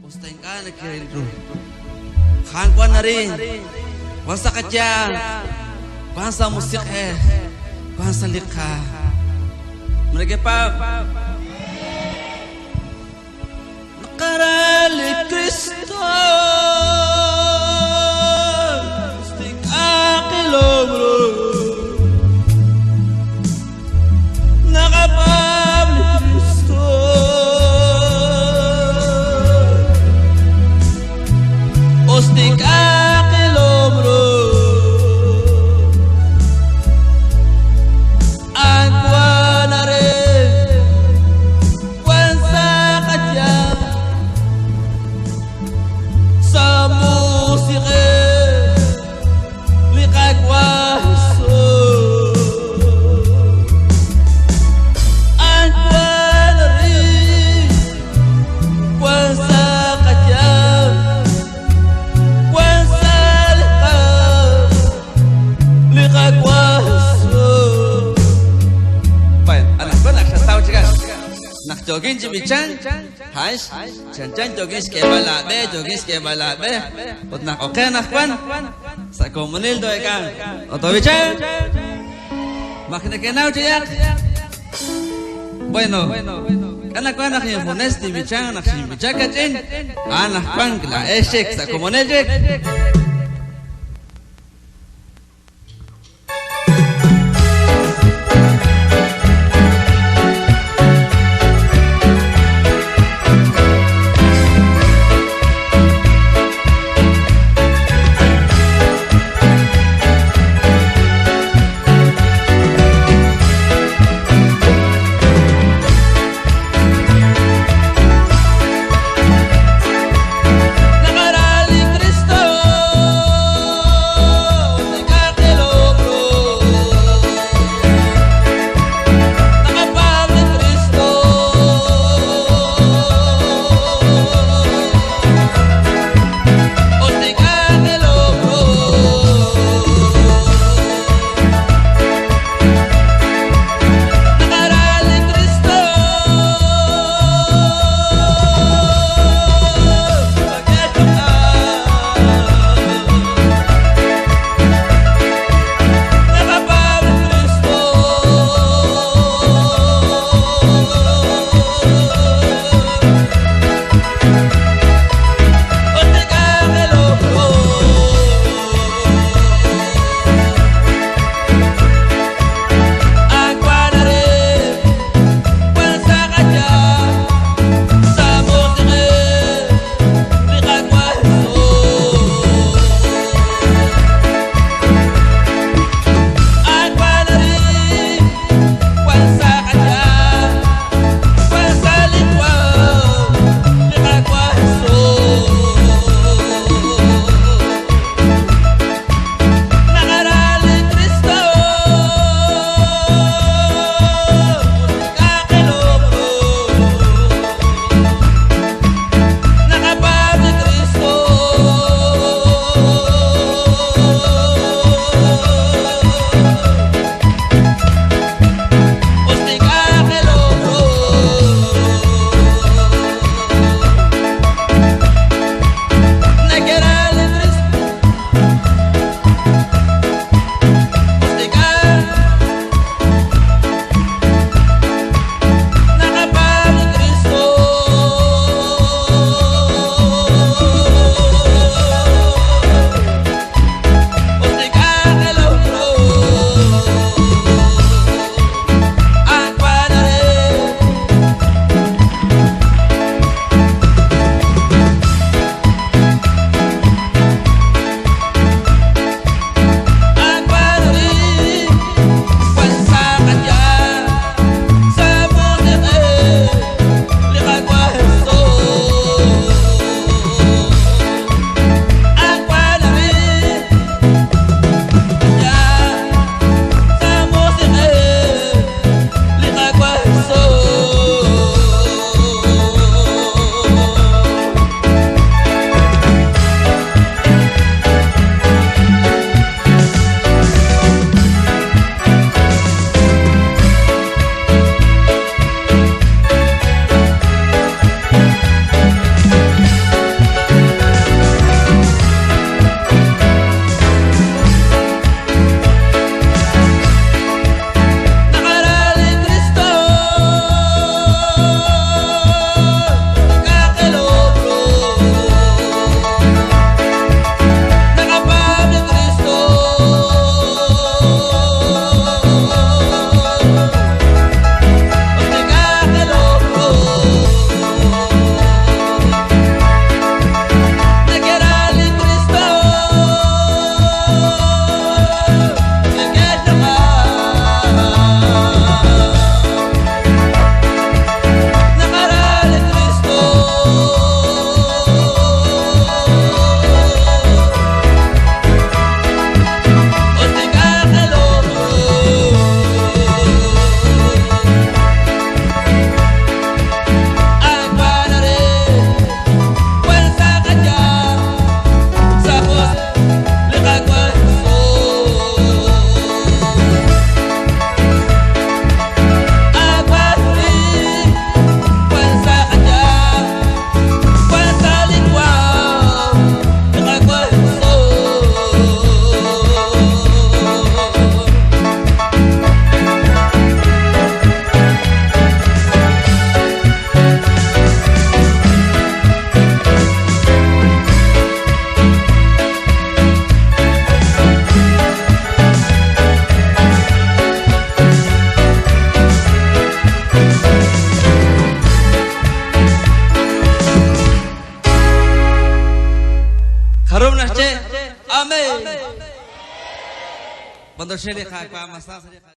Usta ink'a' neke'ril ru. A'an wan arin, wan sa' qayanq, wan sa' musiq'ej, wan sa' li qaam. Ma nekepaab'? Naqara li Kristo, usta ink'a' qilom ru. Naqapaab' li Kristo. Usta ink'a' qilom ru. A'an wan arin, wan sa' qayanq, sa' musiq'ej li Qaawa' Jesus. A'an wan arin, wan sa' qayanq, wan sa' li qaam, li Qaawa' Jesus. Bueno, anaqwan ak xataw chikan. Naq yookin chi b'ichank, a'an chanchan yookin xk'eeb'al aab'e, yookin xk'eeb'al aab'e, ut naq oqe anaqwan, sa' komonil too'eek'anq. Ut toob'ichanq. Maq nekenaw chiyaq? Bueno, k'a nawan naq injunes tinb'ichanq naq xinb'icha kach'in, a'an anaqwan laa'ex chik sa' komonil chik. Naqara li Kristo. B'anyox re li Qaawa', mas sa' li Qaawa'.